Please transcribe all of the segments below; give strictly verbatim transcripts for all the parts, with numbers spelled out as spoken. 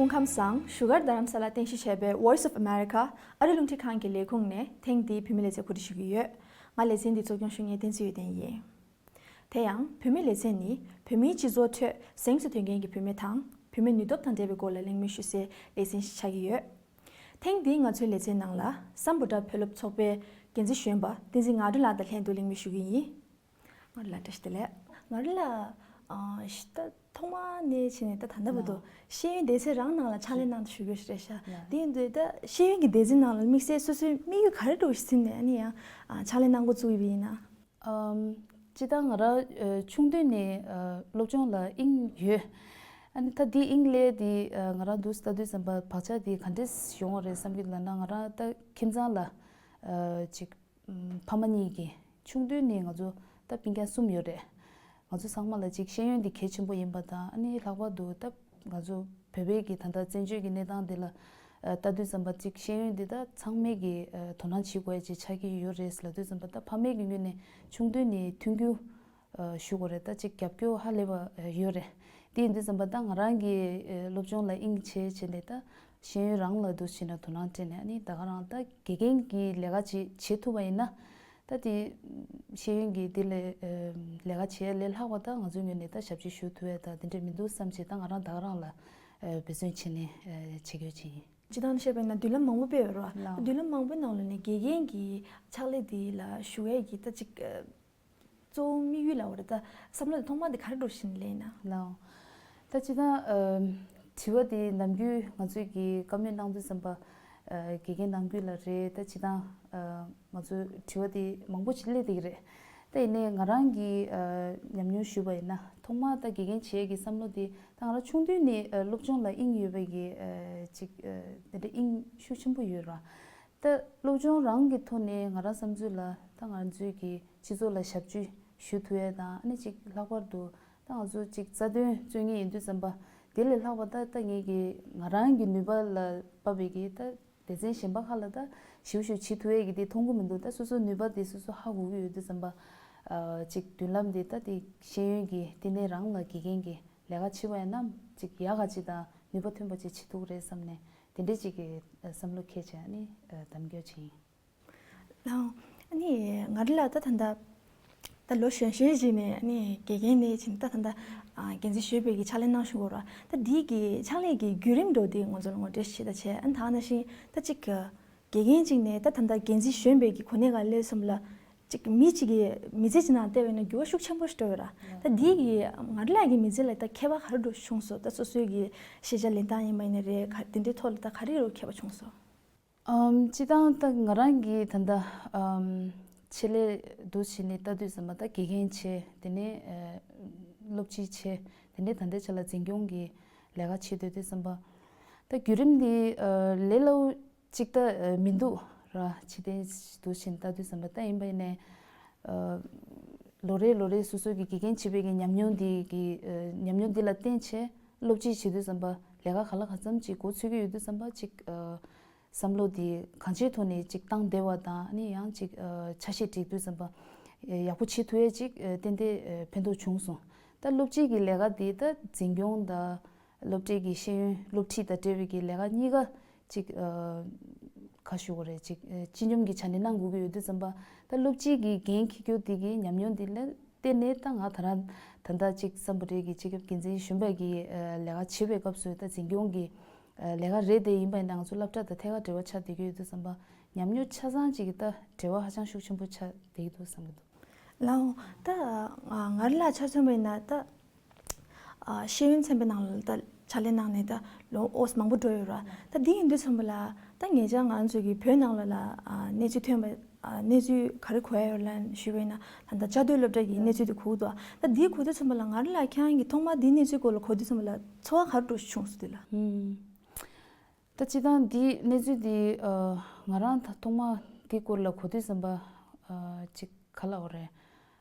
སྐུ་ཁམས་བཟང་། བཞུགས་སྒར་རྡ་རམ་ས་ལར་རྟེན་གཞི་བྱས་པའི་Voice of America ཨ་རི་རླུང་འཕྲིན་ཁང་གི་ལས་ཁུངས་ནས་ཐེངས་འདིའི་བོད་མི་ལེ་ཚན་གོ་སྒྲིག་ཞུ་གི་ཡོད། ང་ལེ་ཚན་འདི་གཙོ་སྐྱོང་ཞུ་མཁན་བསྟན་འཛིན་ཡོན་ཏན་ཡིན། དེ་ཡང་བོད་མི་ལེ་ཚན་ནི་བོད་མིའི་སྤྱི་ཚོགས་ཁྲོད་གཟེངས་སུ་ཐོན་མཁན་གྱི་བུད་མེད་དང་བུད་མེད་ནུས་སྟོབས་དང་འབྲེལ་བའི་སྐོར་ལ་གླེང་མོལ་ཞུ་སའི་ལེ་ཚན་ཞིག་ཆགས་ཀྱི་ཡོད། ཐེངས་འདིའི་ང་ཚོའི་ལེ་ཚན་ནང་ལ་སམ་བྷོ་ཊ་བོད་སློབ་ཚོགས་པའི་འགན་འཛིན་གཞོན་པ་བསྟན་འཛིན་ངག་སྒྲོན་ལགས་དང་ལྷན་དུ་གླེང་མོལ་ཞུ་གི་ཡིན། ངག་སྒྲོན་ལགས་བཀྲ་ཤིས་བདེ་ལེགས། ངག་སྒྲོན་ལགས། ཨ། ད་ཐོག་མ་ནས་བྱས་ནས་ད་ད་ལྟ་བར་དུ་ལགས། ཤེས་ཡོན་སྡེ་ཚན་རང་ནང་ལ་ཕྱག་ལས་གནང་དུ་བཞུགས་ཡོད་ཞེས་རེད་ཤག་ལགས། དེ་ཡིན་དུས་ད་ཤེས་ཡོན་གྱི་སྡེ་ཚན་ནང་ལ་དམིགས་བསལ་སོ་སོའི་དམིགས་ཡུལ་ག་རེ་འདྲ་བོ་ཞིག་འཛིན་ནས་ཨ་ནི་ཡང་ཨ་ཕྱག་ལས་གནང་འགོ་བཙུགས་ཡོད་པ་ཡིན་ན། ཨམ། སྤྱིར་བཏང་ང་རང་ཨ་ཆུང་དུས་ནས་ཨ་སློབ་སྦྱོང་ལ་དབྱིངས་ཡོད། ཨ་ནི་ད་འདི་དབྱིངས་སླེབས་དེ་ཨ་ང་རང་འདུག་ལྟ་དུས་ཙམ་པ་བག་ཆགས་དེ་ག་འདྲས་ཡོང་བ་རེད་བསམ་གྱི་འདུག་ལབ་ན། ང་རང་ད་ཁྱིམ་ཚང་ལ་ཨ་ཅིག་ཕ་མ་གཉིས་ཀྱིས་ཆུང་དུས་ནས་ང་ཚོ་ད་སྤུན་ཀྱག་གསུམ་ཡོད་རེད། ང་ཚོ་ཚང་མ་ལ་ཅིག་ཤེས་ཡོན་འདི་གལ་ཆེན་པོ་ཡིན་པ་དང་། ཨ་ནི་ལྷག་པར་དུ་ད་ང་ཚོ་བོད་པའི་གི་ད་ལྟ་བཙན་བྱོལ་གྱི་གནས་སྟངས་འདི་ལ་ལྟ་དུས་ཙམ་པ་ཅིག་ཤེས་ཡོན་འདི་ད་ཚང་མས་ཀྱི་དོ་སྣང་བྱེད་དགོས་ཡ་ཅིག་ཆགས་ཀྱི་ཡོད་རེད་ལབ་དུས་ཙམ་པ། ད་ཕ་མས་ཀྱི་ངོས་ནས་ཆུང་དུས་ནས་མཐུན་འགྱུར་ཞུ་དགོས་རེད། ད་ཅིག་རྒྱབ་སྐྱོར་ཧ་ལས་པ་ཡོད་རེད། དེ་ཡིན་དུས་ཙམ་པ་ད་ང་རང་གི་སློབ་སྦྱོང་ལ་དབྱིངས་ཆེ་བྱས་ནས་ད་ཤེས་ཡོན་རང་ལ་འདུག་བྱས་ནས་དོ་སྣང་སྤྲད་ནས། ཨ་ནི་ད་ག་རང་ད་དགེ་རྒན་གྱི་ལས་ཀ་ཅིག་བྱེད་ཐུབ་པ་ཡིན་ན། ད་དེ་ཤེས་ཡོན་གྱི་དེ་ལས་ལས་ཀ་བྱེད་ཡ་ལས་ལྷག་པ་ད་ང་ཚོའི་ངོས་ནས་ད་ཞབས་ཕྱི་ཞུ་ཐུབ་ཡ་ད་དེ་འདྲས་མི་འདུག་བསམ་བྱས། ད་ང་རང་ད་ག་རང་ལ་འབད་བརྩོན་བྱས་ནས་བྱེད་དགོས་ཅིག་ཡིན། སྤྱིར་བཏང་བཤད་པ་ཡིན་ན་མདུན་ལམ་མང་པོ་དཔེ་ཡོད་རེད་བ། ལགས། མདུན་ལམ་མང་པོའི་ནང་ལ་ནས་དགེ་རྒན་གྱི་ཕྱག་ལས་དེ་ལ་ཞུགས་ཡས་ཀྱི་ད་ཅིག་གཙོ་བོ་དམིགས་ཡུལ་ལ་འོ་རེད། ད་བསམ་བློ་དེ་ཐོག་མ་དེ་ག་རེ་འདྲ་བོ་ཞིག་ནས་སླེབས་ཡིན་ན། ལགས། ད་སྤྱིར་བཏང་ཨ་དྲི་བ་དེ་ནམ་རྒྱུན་ང་ཚོས་ཀྱི་བཀའ་མོལ་གནང་དུས་ཙམ་པ། ཨ་དགེ་རྒན་ནང་ཁུལ་ལ་རེད། ད་སྤྱིར་བཏང་ཨ་ང་ཚོའི་དྲི་བ་དེ་མང་པོ་ཅིག་སླེབས་བསྡད་ཀྱི་རེད། ད་ཡིན་ནའི་ང་རང་གིས་ཨ་ཉམས་མྱོང་ཞུས་པ་ཡིན་ན། ཐོག་མ་ད་དགེ་རྒན་བྱེད་ཡས་ཀྱི་བསམ་བློ་དེ་ད་ང་རང་ཆུང་དུས་ནས་ཨ་སློབ་སྦྱོང་ལ་དབྱིངས་ཡོད་པའི་གི་ཨ་ཅིག་ཨ་དེ་འདྲ་དབྱིངས་ཤུགས་ཆེན་པོ་ཡོད་ར། ད་སློབ་སྦྱོང་རང་གི་ཐོག་ནས་ང་རང་བསམ་ཚུལ་ལ། ད་ང་ཚོའི་གི་སྤྱི་ཚོགས་ལ་ཞབས་ཕྱི་ཞུ་ཐུབ་ཡས་དང་། ཨ་ནི་ཅིག་ལྷག་པར་དུ་ད་ང་ཚོ་ཅིག་རྩ་དོན་རྩོད་མཁན་ཡིན་དུས་ཙམ་པ། དེ་ལས་ལྷག་པ་ད་ད་ངེད་ཀྱི་ང་རང་གི་ནུས་པ་ལ་དཔག་པའི་གི་ད་སྡེ་ཚན་གཞན་པ་ཁག་ལ་ད་ཞིབ་ཞིབ་བྱེད་ཐུབ་ཡས་ཀྱི་དེ་མཐོང་གི་མི་འདུག་ད་སོ་སོའི་ནུས་པ་དེ་སོ་སོ་ཧ་གོ་གི་ཡོད་དུས་ཙམ་པ། ཨ་ཅིག་མདུན་ལམ་དེ་ད་དེ་ཤེས་ཡོན་གྱི་ལྟེ་གནས་རང་ལ་དགེ་རྒན་གྱི་ལས་ཀ་བྱེད་པ་ཡིན་ན་ཅིག་ཡག་ག་ཅིག་དང་ནུས་པ་ཐོན་པ་ཅིག་བྱེད་ཐུབ་ཀྱི་རེད་བསམ་ནས། དེ་འདྲའི་ཅིག་གི་བསམ་བློ་འཁྱེར་བྱས་ནས་གདམ་འགྱོད་བྱས་ཡིན། ལགས། ཨ་ནི་ང་རང་ལ་ད་ད་ལྟ་ད་ལོ་གཞོན་གཞོན་ཞིག་ནས་ཨ་ནི་དགེ་རྒན་ནས་ཕྱིན་ད་ད་ལྟ་འགན་འཛིན་གཞོན་པའི་གི་ཕྱག་ལས་གནང་བཞིན་ཡོད་ར། ད་འདིའི་གི་ཕྱག་ལས་ཀྱི་བརྒྱུད་རིམ་འགྲོ་འདི་ང་ཚོ་ལ་ངོ་སྤྲོད་ཞིག་ད་བྱས། ཨ་ནི་ད་ནང་བཞིན་ད་ཅིག་དགེ་རྒན་ཅིག་ནས་ད་ད་ལྟ་འགན་འཛིན་གཞོན་པའི་གི་གོ་གནས་ག་སླེབས་སོང་ལ། ཅིག་མི་གཅིག་གིས་མི་ཚེ་གཅིག་ནང་བལྟས་པ་ཡིན་ན་འགྱུར་བ་ཤུགས་ཆེན་པོ་ཞིག་འགྲོ་ཡོད་ར། ད་འདི་གིས་ང་རང་ལགས་ཀྱི་མི་ཚེ་ལ་ད་ཁྱད་པར་ག་རེ་འགྲོ་བྱུང་སོང་། ད་སོ་སོའི་གི་ཤེས་བྱ་ལེན་སྟངས་ཡིན་པ་ཡིན་ན་རེད། ག་དེ་འདྲའི་ཐོག་ལ་ད་ག་རེ་རུ་ཁྱད་པར་བྱུང་སོང་། ཨམ། སྤྱིར་བཏང་ད་ང་རང་གིས་ད་ལྟ་ཨམ་ཆེད་ལས་འདུག་བྱས་ནས་ལྟ་དུས་ཙམ་པ། ད་དགེ་རྒན་བྱས། དེ་ནས་ཨ་སློབ་སྤྱི་བྱས། དེ་ནས་ད་ལྟའི་ཆ་ལ་འཛིན་སྐྱོང་གི་ལས་ཀ་བྱེད་སྡོད་དུས་ཙམ་པ། ད་བརྒྱུད་རིམ་འདི་ཨ་ལས་སླ་པོ་ཅིག་ད་མི་འདུག་ར། ཕྱི་རྟེན་དུ་ཕྱིན་ལྟ་དུས་ཙམ་པ། ད་ཡིན་པ་ཡིན་ནའི་ཨ་ལོ་རེ་ལོ་རེ་སོ་སོའི་གི་དགེ་རྒན་བྱེད་པའི་གི་ཉམས་མྱོང་འདི་གི་ཨ་ཉམས་མྱོང་འདི་ལ་བརྟེན་བྱས་སློབ་སྤྱི་བྱེད་དུས་ཙམ་པ་ལས་ཀ་ག་ལ་ག་ཙམ་ཅིག་འགོ་ཚུགས་ཀྱི་ཡོད་དུས་ཙམ་པ། ཅིག་ཨ་བསམ་བློ་འདི་གང་ཅིའི་ཐོག་ནས་ཅིག་བཏང་བདེ་བ་དང་། ཨ་ནི་ཡང་ཅིག་ཨ་ཆ་ཤས་སྒྲིག་དུས་ཙམ་པ་ཡག་པོ་བྱེད་ཐུབ་ཡས་ཅིག་ཨ་ཏན་ཏན་ཨ་ཕན་ཐོགས་བྱུང་སོང་། ད་སློབ་སྤྱི་གི་ལས་ཀ་འདི་ད་འཛིན་སྐྱོང་དང་སློབ་གྲྭའི་གི་ཤེས་ཡོན་སློབ་ཁྲིད་དང་འབྲེལ་བའི་གི་ལས་ཀ་གཉིས་ཀ་ཅིག་ཨ་ག་ཞུ་དགོས་རེད། ཅིག་ཨ་སྤྱི་སྙོམས་ཀྱི་ཆ་ནས་གནང་དགོས་ཀྱི་ཡོད་དུས་ཙམ་པ། ད་སློབ་སྤྱི་གི་འགན་འཁྱེར་རྒྱུ་འདི་གི་ཉམས་མྱོང་འདི་ལ་བརྟེན་ནས། ད་ང་ད་རང་ད་ལྟ་ཅིག་སམ་བྷོ་ཊ་གི་སྤྱི་ཁྱབ་འགན་འཛིན་གཞོན་པ་གི་ཨ་ལས་ཀ་བྱེད་པའི་སྐབས་སུ་ད་འཛིན་སྐྱོང་གི་ཨ་ལས་ཀ་རེད། དེ་ཡིན་པ་ཡིན་ན་ང་ཚོ་སློབ་གྲྭ་དང་ཐད་ཀར་འབྲེལ་བ་ཆགས་བསྡད་ཀྱི་ཡོད་དུས་ཙམ་པ། ཉམས་མྱོང་ཆ་ཚང་ཅིག་གི་ད་འབྲེལ་བ་ཧ་ཅང་ཤུགས་ཆེན་པོ་ཆགས་བསྡད་ཀྱི་འདུག་བསམ་གྱི་འདུག་ལགས་འོང་། ད་ང་རང་ལ་ཆ་མཚོན་པ་ཡིན་ན། ད་ཤེས་ཡོན་ཚན་པའི་ནང་ལ་ད་ཕྱག་ལས་གནང་ནས་ད་ལོ་ཨོ་མང་པོ་འགྲོ་ཡོད་ར། ད་འདི་ཡིན་དུས་ཙམ་པ་ལ་ད་ངེད་ཅག་ང་ཚོ་གི་བོད་ནང་ལ་ལ་གནས་ཚུལ་ཐོན་པ། གནས་ཚུལ་ག་རེ་གོ་ཡ་ཡོད་ལབ་ཞུས་པ་ཡིན་ན། ད་ལྟ་བཅའ་སྡོད་སློབ་གྲྭ་གི་གནས་ཚུལ་དེ་གོ་གི་འདུག་ད་འདི་གོ་དུས་ཙམ་པ་ལ་ང་རང་ལ་ཁྱེད་རང་གིས་ཐོག་མར་འདི་གནས་ཚུལ་སྐོར་ལ་གོ་དུས་ཙམ་པ་ལ་ཚོར་བ་ག་རེ་འདྲ་བྱུང་སོང་། དེ་ལ། ད་སྤྱིར་བཏང་འདི་གནས་ཚུལ་འདི་ཨ་ང་རང་ད་ཐོག་མ་འདི་སྐོར་ལ་གོ་དུས་ཙམ་པ་ཨ་ཅིག་ག་ལབ་དགོས་རེད།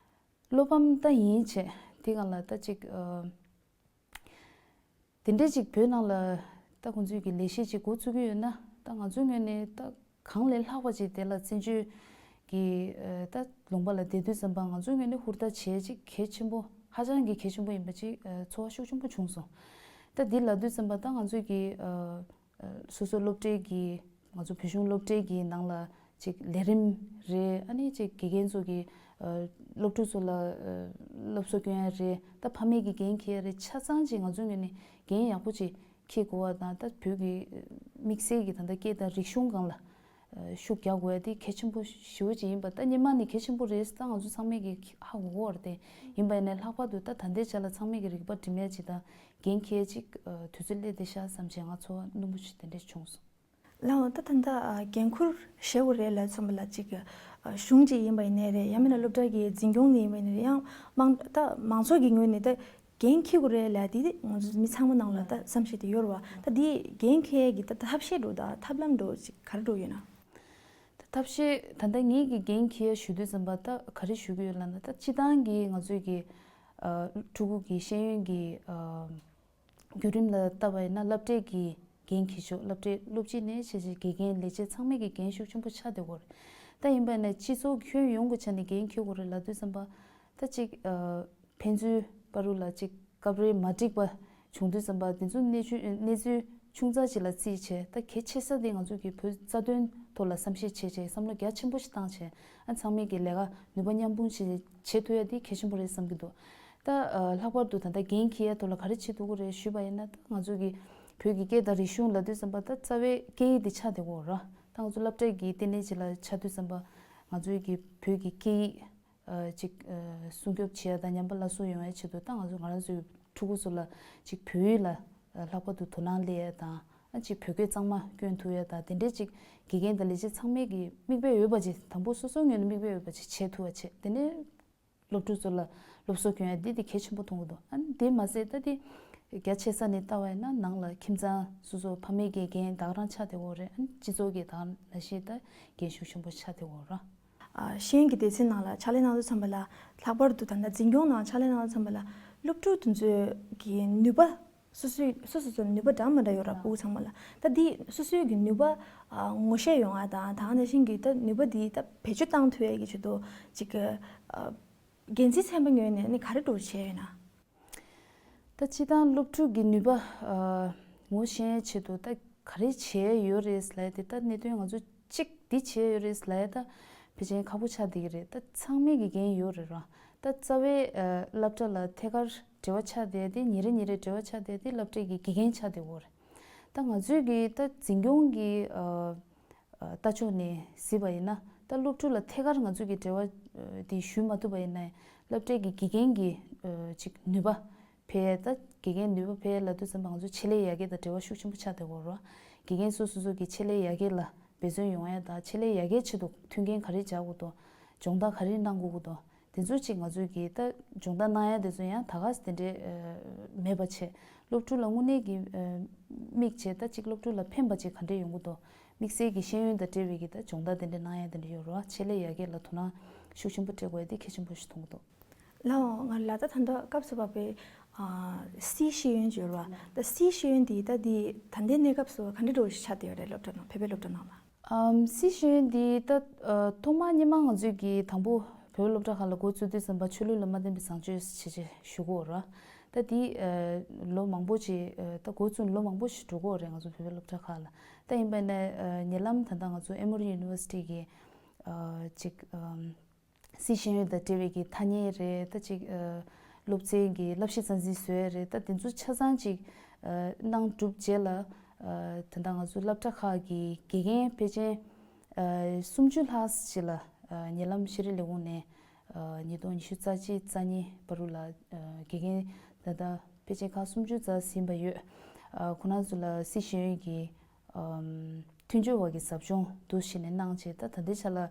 བློ་ཕམ་ད་ཡིན་བྱས། དེ་སྒང་ལ་ད་ཅིག་ཨ་དེ་འདྲས་ཅིག་བོད་ནང་ལ་ད་ཁོང་ཚོས་ཀྱི་ལས་གཞི་ཅིག་འགོ་བཙུགས་ཀྱི་ཡོད་ན། ད་ང་ཚོའི་ངོས་ནས་ད་གང་ལས་ལྷག་པ་ཅིག་དེ་ལ་བཙན་བྱོལ་གྱི་ཨ་ད་ལུང་པ་ལ་བསྡད་དུས་ཙམ་པ་ང་ཚོའི་ངོས་ནས་ཧུར་ཐག་བྱས་ཅིག་གལ་ཆེན་པོ། ཧ་ཅང་གི་གལ་ཆེན་པོ་ཡིན་པ་ཅིག་ཨ་ཚོར་བ་ཤུགས་ཆེན་པོ་བྱུང་སོང་། ད་འདི་ལབ་དུས་ཙམ་པ་ད་ང་ཚོས་ཀྱི་ཨ་ཨ་སོ་སོ་སློབ་གྲྭའི་གི་ང་ཚོ་བོད་གཞུང་སློབ་གྲྭའི་གི་ནང་ལ་ཅིག་ལས་རིམ་རེད། ཨ་ནི་ཅིག་དགེ་རྒན་ཚོ་གི་ཨ་སློབ་ཕྲུག་ཚོ་ལ་ཨ་སློབ་གསོ་སྐྱོན་ཡ་རེད། ད་ཕ་མས་ཀྱི་འགན་འཁྱེར་ཡ་རེད། ཆ་ཚང་ཅིག་ང་ཚོའི་ངོས་ནས་འགན་ཡག་པོ་ཅིག་འཁྱེར་དགོས་པ་དང་། ད་བོད་ཀྱི་དམིགས་བསལ་གྱི་ད་ལྟ་སྐད་དང་རིག་གཞུང་སྒང་ལ་ཤུགས་རྒྱག་དགོས་ཡ་དེ་གལ་ཆེན་པོ་ཞེ་པོ་ཅིག་ཡིན་པ། ད་སྔོན་མ་ནས་གལ་ཆེན་པོ་རེད། ད་ང་ཚོ་ཚང་མས་ཀྱི་ཧ་གོ་གི་ཡོད་རེད་དེ། ཡིན་པ་ཡིན་ནའི་ལྷག་པར་དུ་ད་ད་ལྟའི་ཆ་ལ་ཚང་མས་ཀྱི་རིག་པ་འབྲི་མཁན་ཅིག་དང་འགན་འཁྱེར་ཅིག་དུས་ཚོད་སླེབས་བསྡད་ཤག་བསམ་བྱས་ང་ཚོར་སྣུམ་པོ་ཞིག་དེ་འདྲས་བྱུང་སོང་། ལགས་འོང་། ད་ད་ལྟ་འགན་ཁུར་བཞེས་དགོས་རེད་ལབ་ཙམ་པ་ལ་ཅིག་གཞུང་ཅིག་ཡིན་པ་ཡིན་ནའི་རེད། ཡང་མིན་ན་སློབ་གྲྭ་གི་འཛིན་སྐྱོང་ནས་ཡིན་པ་ཡིན་ནའི་རེད། ཡང་མང་ད་མང་ཚོགས་ཀྱི་ངོས་ནས་ད་འགན་འཁྱེར་དགོས་རེད་ལབ་དེ་ང་ཚོ་མི་ཚང་མ་ནང་ལ་ད་བསམ་ཤེས་དེ་ཡོད་རེད་བ། ད་དེ་འགན་འཁྱེར་ཡས་ཀྱི་ད་ཐབས་ཤེས་འགྲོ་ད་ཐབས་ལམ་འགྲོ་ཅིག་ག་རེ་འགྲོ་ཡོད་ན། ད་ཐབས་ཤེས་ད་ལྟ་ངེད་ཀྱི་འགན་འཁྱེར་ཞུ་དུས་ཙམ་པ་ད་ག་རེ་ཞུ་གི་ཡོད་ལབ་ན། ད་སྤྱི་བཏང་གི་ང་ཚོའི་གི་ཨ་ཕྲུ་གུ་གི་ཤེས་ཡོན་གྱི་ཨ་བརྒྱུད་རིམ་ལ་བལྟ་བ་ཡིན་ན་སློབ་གྲྭའི་གི་འགན་འཁྱེར་ཆོག་སློབ་གྲྭའི་སློབ་སྤྱི་ནས་བྱས་བྱས་དགེ་རྒན་ལས་བྱེད་ཚང་མས་གི་འགན་ཤུགས་ཆེན་པོ་ཆགས་བསྡད་ཡོད་རེད། ད་ཡིན་པ་ཡིན་ན་སྤྱི་ཚོགས་ཁྱོན་ཡོངས་ཀྱི་ཆ་ནས་འགན་འཁྱེར་དགོས་རེད་ལབ་དུས་ཙམ་པ་ད་ཅིག་ཨ་ཕན་ཚུན་བར་དུ་ལ་ཅིག་སྐབས་རེ་མ་འགྲིག་པ་བྱུང་དུས་ཙམ་པ་དེ་ཚོ་གནས་ཚུལ་གནས་ཚུལ་ཆུང་ཙག་ཅིག་ལ་བརྩིས་བྱས། ད་གལ་ཆེ་ས་དེ་ང་ཚོ་གི་བོད་རྩ་དོན་ཐོག་ལ་བསམ་ཤེས་བྱས་བྱས་བསམ་བློ་རྒྱ་ཆེན་པོ་ཞིག་བཏང་བྱས། ཨ་ཚང་མས་ཀྱི་ལས་ཀ་ནུས་པ་མཉམ་སྤུངས་བྱས་བྱེད་ཐུབ་ཡ་དེ་གལ་ཆེན་པོ་རེད་བསམ་གྱི་འདུག་ད་ཨ་ལྷག་པར་དུ་ད་ལྟ་འགན་འཁྱེར་ཡ་ཐོག་ལ་ག་རེ་བྱེད་ཐུབ་ཀྱི་རེད་ཞུས་པ་ཡིན་ན། ད་ང་ཚོ་གི་བོད་ཀྱི་སྐད་དང་རིག་གཞུང་ལབ་དུས་ཙམ་པ་ད་རྩ་བའི་སྐད་ཡིག་དེ་ཆགས་བསྡད་ཡོད་རེད། ད་ང་ཚོ་སློབ་གྲྭ་གི་ལྟེ་གནས་ཅིག་ལ་ཆགས་དུས་ཙམ་པ་ང་ཚོའི་གི་བོད་ཀྱི་སྐད་ཡིག་ཨ་ཅིག་ཨ་སྲུང་སྐྱོབ་བྱེད་ཡ་དང་ཉམས་པ་སླར་གསོ་ཡོང་ཡ་ཆེད་དུ། ད་ང་ཚོ་ང་རང་ཚོའི་ཕྲུ་གུ་ཚོ་ལ་ཅིག་བོད་ཡིག་ལ་ཨ་ལྷག་པར་དུ་དོ་སྣང་སླེབས་ཡ་དང་། ཨ་ཅིག་བོད་སྐད་གཙང་མ་སྐྱོན་ཐུབ་ཡ་དང་། དེ་འདྲའི་ཅིག་དགེ་རྒན་དང་ལས་བྱེད་ཚང་མས་ཀྱི་མིག་དཔེ་འོས་པ་ཅིག་དང་པོ་སོ་སོའི་ངོས་ནས་མིག་དཔེ་འོས་པ་ཅིག་བྱེད་ཐུབ་པ་བྱེད། དེ་ནས་སློབ་ཕྲུག་ཚོ་ལ་སློབ་གསོ་སྐྱོན་ཡ་འདི་དེ་གལ་ཆེན་པོ་མཐོང་གི་འདུག་ཨ་ནི་དེ་མ་ཟད་ད་དེ་རྒྱ་ཆེ་ས་ནས་ལྟ་བ་ཡིན་ན་ནང་ལ་ཁྱིམ་ཚང་སོ་སོ་ཕ་མའི་གི་འགན་ད་ག་རང་ཆགས་བསྡད་ཡོད་རེད། ཨ་ནི་སྤྱི་ཚོགས་ཀྱི་ད་ག་ནང་བཞིན་ད་འགན་ཤུགས་ཆེན་པོ་ཆགས་བསྡད་ཡོད་རེད། ཨ་ཤེས་ཡོན་གྱི་སྡེ་ཚན་ནང་ལ་ཕྱག་ལས་གནང་དུས་ཙམ་པ་ལ་ལྷག་པར་དུ་ད་ལྟ་འཛིན་སྐྱོང་ནང་ཕྱག་ལས་གནང་དུས་ཙམ་པ་ལ་སློབ་ཕྲུག་དེ་ཚོའི་གི་ནུས་པ་སོ་སོའི་སོ་སོ་སོ་ནུས་པ་འདྲ་མི་འདྲ་ཡོད་ར། ཕྲུ་གུ་ཚང་མ་ལ་ད་འདི་སོ་སོའི་གི་ནུས་པ་ཨ་ངོ་ཤེས་ཡོང་ཡ་དང་། ད་ག་ནང་བཞིན་གི་ད་ནུས་པ་འདི་ད་བེད་སྤྱོད་བཏང་ཐུབ་ཡ་གི་ཆེད་དུ་ཅིག་གི་ཨ་འགན་འཛིན་ཚན་པ་ངོས་ནས་ནི་ག་རེ་འགྲོ་བྱས་ཡོད་ན། ད་སྤྱི་བཏང་སློབ་ཕྲུག་གི་ནུས་པ་ཨ་ངོ་ཤེས་ཆེད་དུ་ད་ག་རེ་བྱས་ཡོད་རེད་ལབ་ཡ་དེ། ད་གནད་དོན་ང་ཚོ་གཅིག་འདི་བྱས་ཡོད་རེད་ལབ་ཡ་ད་ཕལ་ཆེར་ཁག་པོ་ཆགས་བསྡད་ཀྱི་རེད། ད་ཚང་མས་ཀྱི་འགན་ཡོད་རེད་ར། ད་རྩ་བའི་ཨ་སློབ་གྲྭ་ལ་ཐད་ཀར་འབྲེལ་བ་ཆགས་བསྡད་དེ། ཉིན་རེ་ཉིན་རེ་འབྲེལ་བ་ཆགས་བསྡད་དེ་སློབ་གྲྭའི་གི་དགེ་རྒན་ཆགས་བསྡད་ཡོད་རེད། ད་ང་ཚོའི་གི་ད་འཛིན་སྐྱོང་གི་ཨ་ཨ་ལྟ་ཕྱོགས་ནས་གཟིགས་པ་ཡིན་ན། ད་སློབ་ཕྲུག་ལ་ཐད་ཀར་ང་ཚོས་ཀྱི་འབྲེལ་བ་ཨ་དེ་ཞུ་མ་ཐུབ་པ་ཡིན་ན། སློབ་གྲྭའི་གི་དགེ་རྒན་གྱི་ཨ་ཅིག་ནུས་པ་འཕེལ་ཡས། ད་དགེ་རྒན་ནུས་པ་འཕེལ་ཡས་ལབ་དུས་ཙམ་པ་ང་ཚོ་ཆེད་ལས་ཡར་རྒྱས་དང་འབྲེལ་བ་ཤུགས་ཆེན་པོ་ཆགས་བསྡད་ཡོད་རེད། དགེ་རྒན་སོ་སོ་སོ་གི་ཆེད་ལས་ཡར་རྒྱས་ལ་འབད་བརྩོན་ཡོང་ཡས་དང་། ཆེད་ལས་ཡར་རྒྱས་ཆེད་དུ་མཐུན་རྐྱེན་ག་རེ་སྦྱར་དགོས་འདུག་སྦྱོང་བརྡར་ག་རེ་གནང་དགོས་ཀྱི་འདུག་དེ་ཚོ་ཅིག་ང་ཚོས་ཀྱི་ད་སྦྱོང་བརྡར་གནང་ཡ་དེ་ཚོ་ཡང་ད་ག་སེ་དེ་འདྲས་ཨ་མེད་པ་བྱས། སློབ་ཕྲུག་ལ་དངོས་གནས་ཀྱི་ཨ་དམིགས་བྱས་ད་ཅིག་སློབ་ཕྲུག་ལ་ཕན་པ་ཅིག་ག་འདྲས་ཡོང་གི་འདུག་དམིགས་བསལ་གྱི་ཤེས་ཡོན་དང་འབྲེལ་བའི་གི་ད་སྦྱོང་བརྡར་དེ་འདྲས་གནང་ཡ་དེ་འདྲས་ཡོད་རེད་བ། ཆེད་ལས་ཡར་རྒྱས་ལ་དོ་སྣང་ཤུགས་ཆེན་པོ་སྤྲད་དགོས་ཡ་དེ་གལ་ཆེན་པོ་ཞིག་མཐོང་གི་འདུག་ལགས་འོང་། ང་ལ་ད་ད་ལྟ་སྐབས་སུ་བབས་པའི་ཨ་སི་ཤེས་ཡོན་ཅིག་ཡོད་རེད་བ། ད་སི་ཤེས་ཡོན་འདི་ད་འདི་ད་ལྟའི་གནས་སྐབས་སུ་ག་འདྲས་འགྲོ་ཞིག་ཆགས་བསྡད་ཡོད་རེད། སློབ་གྲྭ་ནང་བོད་པའི་སློབ་གྲྭ་ནང་ལ། ཨམ་སི་ཤེས་ཡོན་འདི་ད་ཨ་ཐོག་མ་སྔོན་མ་ང་ཚོས་ཀྱི་དང་པོ་བོད་སློབ་གྲྭ་ཁག་ལ་འགོ་བཙུགས་དུས་ཙམ་པ་ཆོས་ལུགས་ལ་མ་བརྟེན་པའི་བཟང་སྤྱོད་ཞེས་བྱས་ཞུ་གི་ཡོད་རེད། ད་འདི་ཨ་ལོ་མང་པོ་ཅིག་ཨ་ད་འགོ་བཙུགས་ནས་ལོ་མང་པོ་ཞིག་འགྲོ་གི་ཡོད་རེད། ང་ཚོ་བོད་པའི་སློབ་གྲྭ་ཁག་ལ། ད་ཡིན་པ་ཡིན་ན་ཨ་ཉེ་ལམ་ད་ལྟ་ང་ཚོ་ཨེ་མོ་རི་ཡུ་ནི་ཝར་སི་ཊི་གི་ཨ་ཅིག་ཨམ་སི་ཤེས་ཡོན་དང་འབྲེལ་བའི་གི་ཐ་སྙད་རེད། ད་ཅིག་ཨ་སློབ་ཚན་གྱི་བསླབ་གཞི་རྩ་འཛིན་བཟོ་ཡས་རེད། ད་དེ་ཚོ་ཆ་ཚང་ཅིག་ཨ་གནང་གྲུབ་རྗེས་ལ། ཨ་ད་ལྟ་ང་ཚོ་སློབ་གྲྭ་ཁག་གི་དགེ་རྒན་ཕལ་ཆེར་ཨ་སུམ་ཅུ་ལྷག་ཅིག་ལ་ཨ་ཉེ་ལམ་ཤེས་རིག་ལས་ཁུངས་ནས་ཨ་ཉིས་སྟོང་ཉི་ཤུ་རྩ་གཅིག་རྩ་གཉིས་བར་དུ་ལ་ཨ་དགེ་རྒན་ད་ལྟ་ཕལ་ཆེར་ཁག་སུམ་ཅུ་རྩ་ཟིན་པ་ཡོད། ཨ་ཁོ་རང་ཚོ་ལ་སི་ཤེས་ཡོན་གྱི་ཨམ་མཐུན་སྦྱོར་བ་གི་ཟབ་སྦྱོང་འདུག་སེ་བྱས་ནས་གནང་བྱས། ད་ད་ལྟའི་ཆ་ལ་ཨ་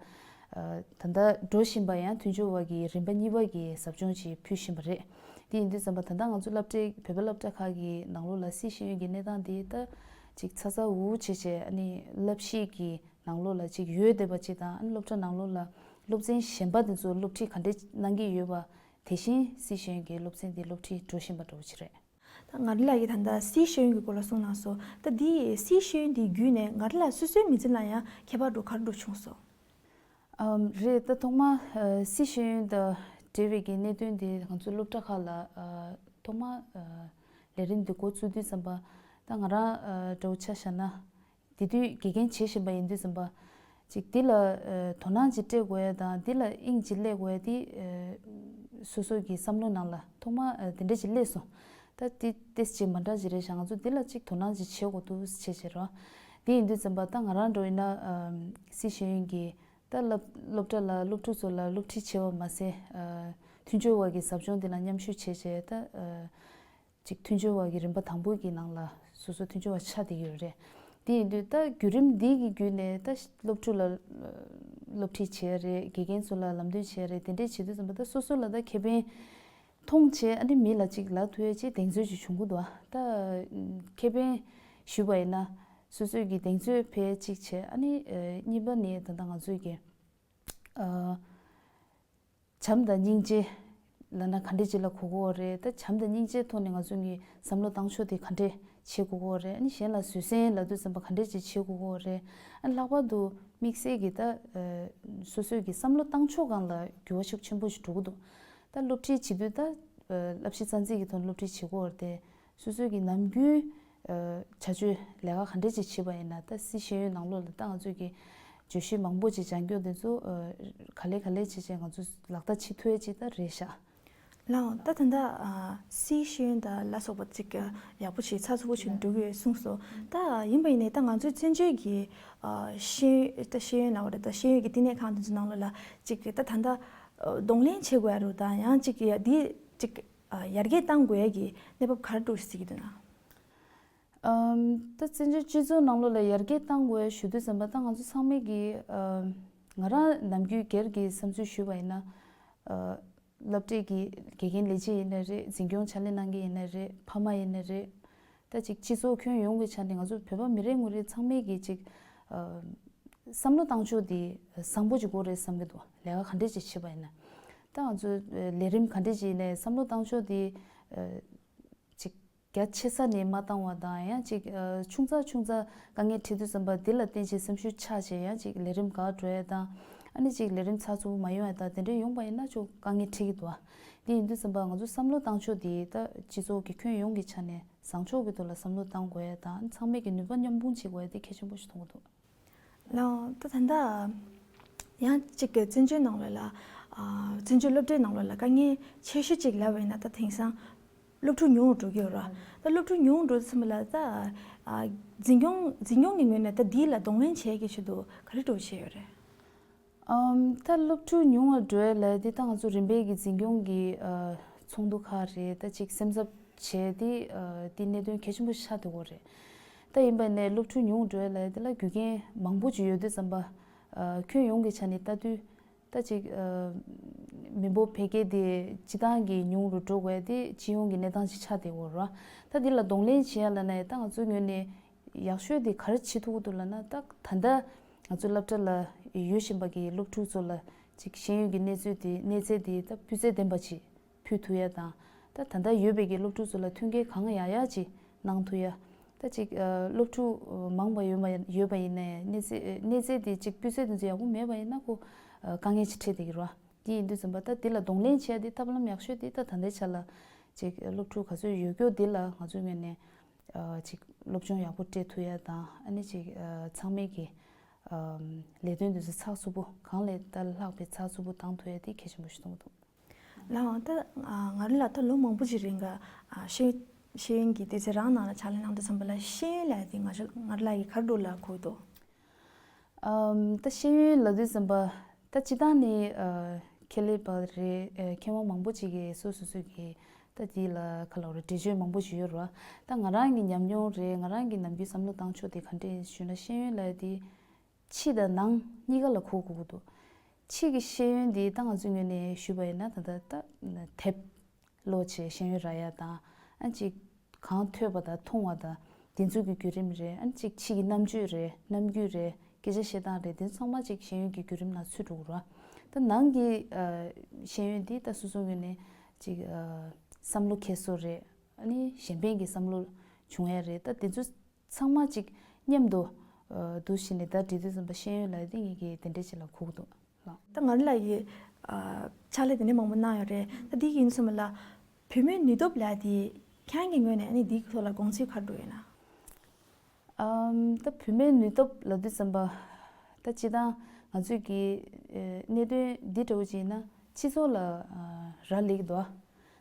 ད་ལྟ་འགྲོ་བཞིན་པ་ཡང་མཐུན་སྦྱོར་བ་གི་རིམ་པ་གཉིས་པ་གི་ཟབ་སྦྱོང་ཅིག་ཕུལ་བཞིན་པ་རེད། དེ་ཡིན་དུས་ཙམ་པ་ད་ལྟ་ང་ཚོ་སློབ་གྲྭའི་བོད་པའི་སློབ་གྲྭ་ཁག་གི་ནང་ལོགས་ལ་སི་ཤེས་ཡོན་གྱི་གནས་སྟངས་དེ་ད་ཅིག་ཚ་ཚ་འུར་འུར་བྱས་བྱས། ཨ་ནི་བསླབ་གཞི་གི་ནང་ལོགས་ལ་ཅིག་ཡོད་བསྡད་པ་ཅིག་དང་། ཨ་ནི་སློབ་གྲྭ་ནང་ལོགས་ལ་སློབ་ཚན་གཞན་པ་དེ་ཚོ་སློབ་ཁྲིད་ག་འདྲས་གནང་གི་ཡོད་པ། དེ་བཞིན་སི་ཤེས་ཡོན་གྱི་སློབ་ཚན་དེ་སློབ་ཁྲིད་འགྲོ་བཞིན་པ་འདྲ་བོ་ཅིག་རེད། ད་ངར་ལགས་ཀྱིས་ད་ལྟ་སི་ཤེས་ཡོན་གྱི་སྐོར་ལ་གསུངས་གནང་སོང་། ད་འདི་སི་ཤེས་ཡོན་འདི་བརྒྱུད་ནས་ངར་ལགས་སོ་སོའི་མི་ཚེ་ལ་ཡང་ཁྱད་པར་འགྲོ་ག་རེ་འགྲོ་བྱུང་སོང་། ཨམ་རེད། ད་ཐོག་མ་ཨ་སི་ཤེས་ཡོན་དང་འབྲེལ་བའི་གི་གནད་དོན་དེ་ང་ཚོ་སློབ་གྲྭ་ཁག་ལ་ཨ་ཐོག་མ་ཨ་ ལས་རིམ་འདི་འགོ་བཙུགས་དུས་ཙམ་པ་ད་ང་རང་འདྲ་བོ་ཆ་བཞག་ན། དེ་དུས་དགེ་རྒན་བྱེད་བཞིན་པ་ཡིན་དུས་ཙམ་པ། ཅིག་འདི་ལ་དོ་སྣང་ཅིག་སྤྲད་དགོས་ཡ་དང་འདི་ལ་དབྱིངས་ཅིག་སླེབས་དགོས་ཡ་དེ་སོ་སོ་གི་བསམ་བློ་ནང་ལ་ཐོག་མ་དེ་འདྲ་ཅིག་སླེབས་སོང་། ད་དེ་ཏེས་ཅིག་མ་འདྲ་ཅིག་རེད་ཤག་ང་ཚོ་འདི་ལ་ཅིག་དོ་སྣང་ཅིག་བྱེད་དགོས་འདུག་བྱེད་བྱེད་རོགས། དེ་ཡིན་དུས་ཙམ་པ་ད་ང་རང་འདྲ་བོ་ཡིན་ན་སི་ཤེས་ཡོན་གྱི་ད་སློབ་སློབ་གྲྭ་ལ་སློབ་ཕྲུག་ཚོ་ལ་སློབ་ཁྲིད་བྱེད་པ་མ་ཟད། མཐུན་སྦྱོར་བ་གི་ཟབ་སྦྱོང་འདི་ལ་མཉམ་ཞུགས་བྱས་བྱས་ད། ཅིག་མཐུན་སྦྱོར་བ་གི་རིམ་པ་དང་པོ་གི་ནང་ལ་སོ་སོ་མཐུན་སྦྱོར་བ་ཆགས་བསྡད་ཡོད་རེད། དེ་ཡིན་དུས་ད་བརྒྱུད་རིམ་འདི་གི་བརྒྱུད་ནས་ད་སློབ་ཕྲུག་ལ་སློབ་ཁྲིད་བྱས་རེད། དགེ་རྒན་ཚོ་ལ་ལམ་སྟོན་བྱས་རེད། དེ་འདྲས་བྱེད་དུས་ཙམ་པ་ད་སོ་སོ་ལ་ད་ཁེ་ཕན་མཐོང་བྱས་ཨ་ནི་མི་ལ་ཅིག་ལབ་ཐུབ་ཡས་ཅིག་གདེང་ཚོད་ཅིག་བྱུང་གི་འདུག་ད་ཁེ་ཕན་ཞུས་པ་ཡིན་ན་སོ་སོའི་གི་གདེང་ཚོད་འཕེལ་ཅིག་བྱས། ཨ་ནི་གཉིས་པ་ནི་ད་ལྟ་ང་ཚོའི་གི་བྱམས་དང་སྙིང་རྗེ་ལབ་ན་ག་འདྲས་ཅིག་ལ་གོ་གོ་རེད། ད་བྱམས་དང་སྙིང་རྗེའི་ཐོག་ནས་ང་ཚོ་གི་བསམ་བློ་བཏང་ཕྱོགས་དེ་ག་འདྲས་བྱེད་དགོས་ཀྱི་རེད། ཨ་ནི་གཞན་ལ་བཟོད་བསྲན་ལབ་དུས་ཙམ་པ་ག་འདྲས་ཅིག་བྱེད་དགོས་ཀྱི་རེད། ཨ་ནི་ལྷག་པར་དུ་དམིགས་བསལ་གྱི་ད་སོ་སོའི་གི་བསམ་བློ་བཏང་ཕྱོགས་སྒང་ལ་འགྱུར་བ་ཤུགས་ཆེན་པོ་ཞིག་འགྲོ་གི་འདུག་ད་སློབ་ཁྲིད་བྱེད་དུས་ད་བསླབ་གཞི་རྩ་འཛིན་གྱི་ཐོག་ནས་སློབ་ཁྲིད་བྱེད་དགོས་རེད་དེ། སོ་སོའི་གི་ནམ་རྒྱུན་བྱ་སྤྱོད་ལས་ཀ་ག་འདྲས་ཅིག་བྱེད་པ་ཡིན་ན་ད་སི་ཤེས་ཡོན་ནང་ལོགས་ལ་ད་ང་ཚོས་གི་བརྗོད་གཞི་མང་པོ་ཅིག་སྦྱང་རྒྱུ་དེ་ཚོ་ག་ལེ་ག་ལེ་བྱས་བྱས་ང་ཚོ་ལག་བསྟར་བྱེད་ཐུབ་ཡ་ཅིག་ད་རེད་ཤག་ལའོ། ད་ད་ལྟ་སི་ཤེས་ཡོན་དང་ལ་སོགས་པ་ཅིག་ཡག་པོ་ཞིག་ཚགས་ཚུད་པོ་ཞིག་འགྲོ་གི་ཡོད་གསུངས་སོང་། ད་ཡིན་པ་ཡིན་ནའི་ད་ང་ཚོའི་བཙན་བྱོལ་གྱི་ཤེས་ཡོན་ད་ཤེས་ཡོན་ལབ་པ་རེད། ད་ཤེས་ཡོན་གྱི་བསྟི་གནས་ཁང་དེ་ཚོ་ནང་ལོགས་ལ་ཅིག་ད་ད་ལྟ་གདོང་ལེན་བྱེད་དགོས་ཡ་རུ་དང་ཡང་ཅིག་ཡ་འདི་ཅིག་ཡར་རྒྱས་གཏང་དགོས་ཡ་གི་གནས་བབ་ག་རེ་འགྲོ་ཟེར་གྱི་འདུག་ན། ཨམ། ད་བཙན་བྱོལ་སྤྱི་ཚོགས་ནང་ལོགས་ལ་ཡར་རྒྱས་གཏང་དགོས་ཞུ་དུས་ཙམ་པ་ད་ང་ཚོ་ཚང་མས་ཀྱི་ཨམ། ང་རང་ནམ་རྒྱུན་སྒེར་གྱི་བསམ་ཚུལ་ཞུས་པ་ཡིན་ན། ཨ། སློབ་གྲྭའི་གི་དགེ་རྒན་ལས་བྱེད་ཡིན་ན་རེད། འཛིན་སྐྱོང་ཕྱག་ལས་གནང་མཁན་ཡིན་ན་རེད། ཕ་མ་ཡིན་ན་རེད། ད་ཅིག་སྤྱི་ཚོགས་ཁྱོན་ཡོངས་ཀྱི་ཆ་ནས་ང་ཚོ་བོད་པ་མི་རེ་ངོ་རེ་ཚང་མས་ཀྱི་ཅིག་ཨ། བསམ་བློ་བཏང་ཕྱོགས་དེ་བཟང་པོ་ཅིག་དགོས་རེད་བསམ་གྱི་འདུག་ལས་ཀ་ག་འདྲས་ཅིག་བྱེད་པ་ཡིན་ན། ད་ང་ཚོ་ལས་རིམ་ག་འདྲས་ཅིག་ཡིན་ནའི་བསམ་བློ་བཏང་ཕྱོགས་དེ་ཨ། ཅིག་རྒྱ་ཆེ་ས་ནས་མ་བཏང་བ་དང་ཡང་ཅིག་ཨ། ཆུང་ཙག་ཆུང་ཙག་དཀའ་ངལ་འཕྲད་དུས་ཙམ་པ་འདི་ལ་བརྟེན་བྱས་སེམས་ཤུགས་ཆག་བྱས་ཡང་ཅིག་ལས་རིམ་འགག་འགྲོ་ཡ་དང་། ཨ་ནི་ཅིག་ལས་རིམ་ཚགས་ཚུད་པོ་མ་ཡོང་ཡ་དང་དེ་འདྲ་ཡོང་པ་ཡིན་ན་ཅུང་དཀའ་ངལ་འཕྲད་ཀྱི་འདུག་ཨ། འདི་ཡིན་དུས་ཙམ་པ་ང་ཚོ་བསམ་བློ་བཏང་ཕྱོགས་འདི་ད་སྤྱི་ཚོགས་ཀྱི་ཁྱོན་ཡོངས་ཀྱི་ཆ་ནས་བཟང་ཕྱོགས་ཀྱི་ཐོག་ལ་བསམ་བློ་བཏང་དགོས་ཡ་དང་ཚང་མས་ཀྱི་ནུས་པ་མཉམ་སྤུངས་བྱེད་དགོས་ཡ་དེ་གལ་ཆེན་པོ་ཞིག་མཐོང་གི་འདུག་ལའོ། ད་ད་ལྟ་ཡང་གཅིག་གི་བཙན་བྱོལ་ནང་ལོགས་ལ་ཨ། བཙན་བྱོལ་སློབ་གྲྭའི་ནང་ལོགས་ལ་དཀའ་ངལ་ཆེ་ཤོས་གཅིག་ལབ་པ་ཡིན་ན་ད་དེང་སང་སློབ་ཕྲུག་ཉུང་རུ་འགྲོ་གི་ཡོད་ར། ད་སློབ་ཕྲུག་ཉུང་རུ་འགྲོ་ཙམ་པ་ལ་ད་ཨ། འཛིན་སྐྱོང་འཛིན་སྐྱོང་གི་ངོས་ནས་ད་འདི་ལ་གདོང་ལེན་བྱེད་ཀྱི་ཆེད་དུ་ག་རེ་འགྲོ་བྱས་ཡོད་རེད། ཨམ། ད་སློབ་ཕྲུག་ཉུང་བ་འགྲོ་ཡ་ལ་དེ་ད་ང་ཚོ་རིམ་པས་ཀྱི་འཛིན་སྐྱོང་གི་ཨ། ཚོགས་འདུ་ཁག་རེད། ད་ཅིག་སེམས་འཚབ་བྱས་ཏེ་ཨ། དེ་གནད་དོན་གལ་ཆེན་པོ་ཆགས་བསྡད་ཡོད་རེད། ད་ཡིན་པ་ནས་སློབ་ཕྲུག་ཉུང་འགྲོ་ཡ་ལ་དེ་ལ་རྒྱུ་རྐྱེན་མང་པོ་ཅིག་ཡོད་དུས་ཙམ་པ་ཨ། ཁྱོན་ཡོངས་ཀྱི་ཆ་ནས་ལྟ་དུས་ད་ཅིག་ཨ། མི་འབོར་འཕེལ་རྒྱས་དེ་སྤྱི་བཏང་གི་ཉུང་རུ་འགྲོ་དགོས་དེ་སྤྱི་ཡོངས་ཀྱི་གནས་སྟངས་ཅིག་ཆགས་བསྡད་ཡོད་རེད། ད་དེ་ལ་གདོང་ལེན་བྱེད་ཡ་ལ་ནས་ད་ང་ཚོའི་ངོས་ནས་ཡག་ཤོས་དེ་ག་རེ་བྱེད་ཐུབ་ཀྱི་འདུག་ལབ་ན་ད་ད་ལྟ་ང་ཚོ་སློབ་གྲྭ་ལ་ཡོད་བཞིན་པ་གི་སློབ་ཕྲུག་ཚོ་ལ་ཅིག་ཤེས་ཡོན་གྱི་གནས་ཚུལ་དེ་གནས་ཚད་དེ་ད་སྤུས་ཚད་ལྡན་པ་ཅིག་ཕུལ་ཐུབ་ཡ་དང་། ད་ད་ལྟ་ཡོད་པའི་གི་སློབ་ཕྲུག་ཚོ་ལ་མཐུན་རྐྱེན་གང་ཡག་ཡག་ཅིག་གནང་ཐུབ་ཡ། ད་ཅིག་ཨ། སློབ་ཕྲུག་མང་བ་ཡོད་པ་ཡོད་པ་ཡིན་ནའི་གནས་ཚད་གནས་ཚད་དེ་ཅིག་སྤུས་ཚད་དེ་ཚོ་ཡག་པོ་མེད་པ་ཡིན་ན་ཁོ་ཨ། དཀའ་ངལ་ཅིག་འཕྲད་བསྡད་ཀྱི་རེད་བ། དེ་ཡིན་དུས་ཙམ་པ་ད་དེ་ལ་གདོང་ལེན་བྱས་ཏེ་ཐབས་ལམ་ཡག་ཤོས་དེ་ད་ད་ལྟའི་ཆ་ལ་ཅིག་སློབ་ཕྲུག་ག་ཚོད་ཡོད་རྒྱུ་དེ་ལ་ང་ཚོའི་ངོས་ནས་ཨ། ཅིག་སློབ་སྦྱོང་ཡག་པོ་སྤྲད་ཐུབ་ཡ་དང་ཨ་ནི་ཅིག་ཨ། ཚང་མས་ཀྱི་ཨ། ལས་དོན་དེ་ཚོ་ཚགས་ཚུད་པོ་གང་ལས་ད་ལྷག་པའི་ཚགས་ཚུད་པོ་བཏང་ཐུབ་ཡ་དེ་གལ་ཆེན་པོ་ཞིག་མཐོང་གི་འདུག་ལའོ། ད་ང་རང་ལ་ད་ལོ་མང་པོ་ཅིག་རིང་ག་ཤེས་ཤེས་ཡོན་གྱི་སྡེ་ཚན་རང་ནང་ལ་ཕྱག་ལས་གནང་དུས་ཙམ་པ་ལ་ཤེས་ཡོན་ལབ་ཡ་དེ་ང་ཚོ་ང་རང་ལ་ཡི་ག་རེ་འགྲོ་ལ་གོ་འདུག་ཨམ། ད་ཤེས་ཡོན་ལབ་དུས་ཙམ་པ་ད་སྤྱི་བཏང་ནས་ཨ། མཁས་པ་རེད། ཨ། མཁས་དབང་མང་པོ་ཅིག་གིས་སོ་སོ་སོ་གི་ད་དེ་ལ་ག་ལབ་རེད། འགྲེལ་བརྗོད་མང་པོ་ཞིག་ཡོད་རེད་བ། ད་ང་རང་གི་ཉམས་མྱོང་རེད། ང་རང་གི་ནམ་རྒྱུན་བསམ་བློ་བཏང་ཕྱོགས་དེ་ག་འདྲས་ཞུས་ན་ཤེས་ཡོན་ལབ་ཡ་དེ་ཕྱི་དང་ནང་གཉིས་ཀ་ལ་གོ་དགོས་ཀྱི་འདུག་ཕྱི་གི་ཤེས་ཡོན་དེ་ད་ང་ཚོའི་ངོས་ནས་ཞུས་པ་ཡིན་ན་ད་ལྟ་ད་དེབ་ཀློག་བྱས་ཤེས་ཡོན་རག་ཡ་དང་ཨ་ཅིག་གང་ཐོས་པ་དང་མཐོང་བ་དང་དེ་ཚོ་གི་བརྒྱུད་རིམ་རེད། ཨ་ཅིག་ཕྱི་གི་རྣམ་དཔྱོད་རེད། རྣམ་འགྱུར་རེད། སྐད་ཆ་བཤད་སྟངས་རེད། དེ་ཚང་མ་ཅིག་ཤེས་ཡོན་གྱི་བརྒྱུད་རིམ་ནང་ཚུད་འགྲོ་གི་རེད། ད་ནང་གི་ཨ། ཤེས་ཡོན་དེ་ད་སོ་སོ་ངོས་ནས་ཅིག་ཨ། བསམ་བློ་འཁྱེར་སོ་རེད། ཨ་ནི་གཞན་ཕན་གྱི་བསམ་བློ་བྱུང་ཡ་རེད། ད་དེ་ཚོ་ཚང་མ་ཅིག་མཉམ་དུ་ཨ། འདུ་བྱས་ནས་ད་བྲིས་དུས་ཙམ་པ་ཤེས་ཡོན་ལབ་ཡ་དེ་ངེད་ཀྱིས་དེ་འདྲས་ཅིག་ལ་གོ་གི་འདུག་ལགས། ད་ང་རང་ལ་ཡི་ཨ། ཕྱག་ལས་དེ་འདྲས་མང་པོ་གནང་ཡོད་རེད། ད་དེ་ཡིན་སོང་ལ་བུད་མེད་ནུས་སྟོབས་ལབ་ཡ་དེ་ ཁྱེད་རང་གི་ངོས་ནས་ཨ་ནི་འདིའི་ཐོག་ལ་དགོངས་ཚུལ་ག་རེ་འདུག་ཡོད་ན། ཨམ། ད་བུད་མེད་ནུས་སྟོབས་ལབ་དུས་ཙམ་པ། ད་སྤྱིར་བཏང་ང་ཚོས་ཀྱི་ཨེ་གནད་དོན་འདི་འདྲ་བོ་ཅིག་ཡིན་ན་སྤྱི་ཚོགས་ལ་ཨ་རག་ལས་ཀྱི་འདུག་ཨ།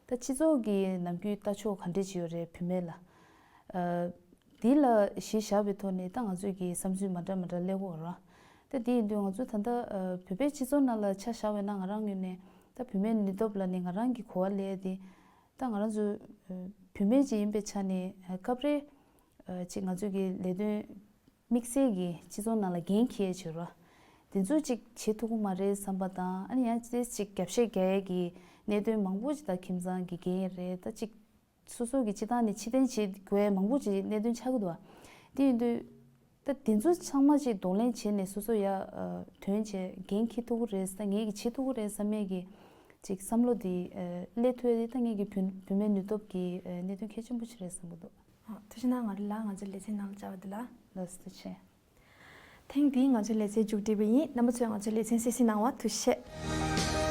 ད་སྤྱི་ཚོགས་ཀྱི་ནམ་རྒྱུན་ལྟ་ཕྱོགས་ག་འདྲས་ཅིག་ཡོད་རེད་བུད་མེད་ལ། ཨ། འདི་ལ་གཞི་བཞག་པའི་ཐོག་ནས་ད་ང་ཚོས་ཀྱི་བསམ་ཚུལ་མ་འདྲ་མ་འདྲ་སླེབས་ཀྱི་ཡོད་རེད། ད་འདི་ཡིན་དུས་ང་ཚོ་ད་ལྟ་ཨ་བོད་པའི་སྤྱི་ཚོགས་ནང་ལ་ཆ་བཞག་པ་ཡིན་ན་ང་རང་ངོས་ནས་ད་བུད་མེད་ནུས་སྟོབས་ལབ་ནས་ང་རང་གི་གོ་བ་ལེན་ཡ་དེ། ད་ང་རང་ཚོ་ཨ་བུད་མེད་ཅིག་ཡིན་པའི་ཆ་ནས་ཨ་སྐབས་རེ་ཨ་ཅིག་ང་ཚོ་གི་ལས་དོན་དམིགས་བསལ་གྱི་སྤྱི་ཚོགས་ནང་ལ་འགན་འཁྱེར་བྱེད་རོགས། དེ་ཚོ་ཅིག་བྱེད་ཐུབ་ཀྱི་མ་རེད་བསམ་པ་དང་ཨ་ནི་ཡང་ཅིག་ཅིག་རྒྱབ་བཤད་རྒྱག་ཡས་ཀྱི་གནད་དོན་མང་པོ་ཅིག་ད་ཁྱིམ་ཚང་གི་འགན་རེད། ད་ཅིག་སོ་སོ་གི་སྤྱི་བཏང་ནས་ཕྱིར་འཐེན་བྱེད་དགོས་ཡས་མང་པོ་ཅིག་གནད་དོན་ཆགས་ཀྱི་འདུག་བ། དེ་ཡིན་དུས་ད་དེ་ཚོ་ཚང་མ་ཅིག་གདོང་ལེན་བྱས་ནས་སོ་སོ་ཡ་ཨ་དོན་བྱས་འགན་འཁྱེར་ཐུབ་ཀྱི་རེད། ད་ངས་ཀྱི་བྱེད་ཐུབ་ཀྱི་རེད་བསམ་ཡས་ཀྱི་ཅིག་བསམ་བློ་དེ་ཨ་སླེབས་ཐུབ་ཡས་དེ་ད་ངས་ཀྱི་བུད་བུད་མེད་ནུས་སྟོབས་ཀྱི་ཨ་གནད་དོན་གལ་ཆེན་པོ་ཞིག་རེད་བསམ་གྱི་འདུག་ཨ། ཐུགས་རྗེ་གནང་། ང་རང་ལ་ང་ཚོའི་ལེ་ཚན་ནང་ལ་བཅར་བ་འདི་ལ། ལགས་སོ། ཐུགས་རྗེ་ཆེ། ཐེངས་འདིའི་ང་ཚོའི་ལེ་ཚན་མཇུག་སྒྲིལ་བ་ཡིན། རྣམ་པ་ཚོས་ང་ཚོའི་ལེ་ཚན་གསན་གཟིགས་གནང་བར་ཐུགས་རྗེ་ཆེ།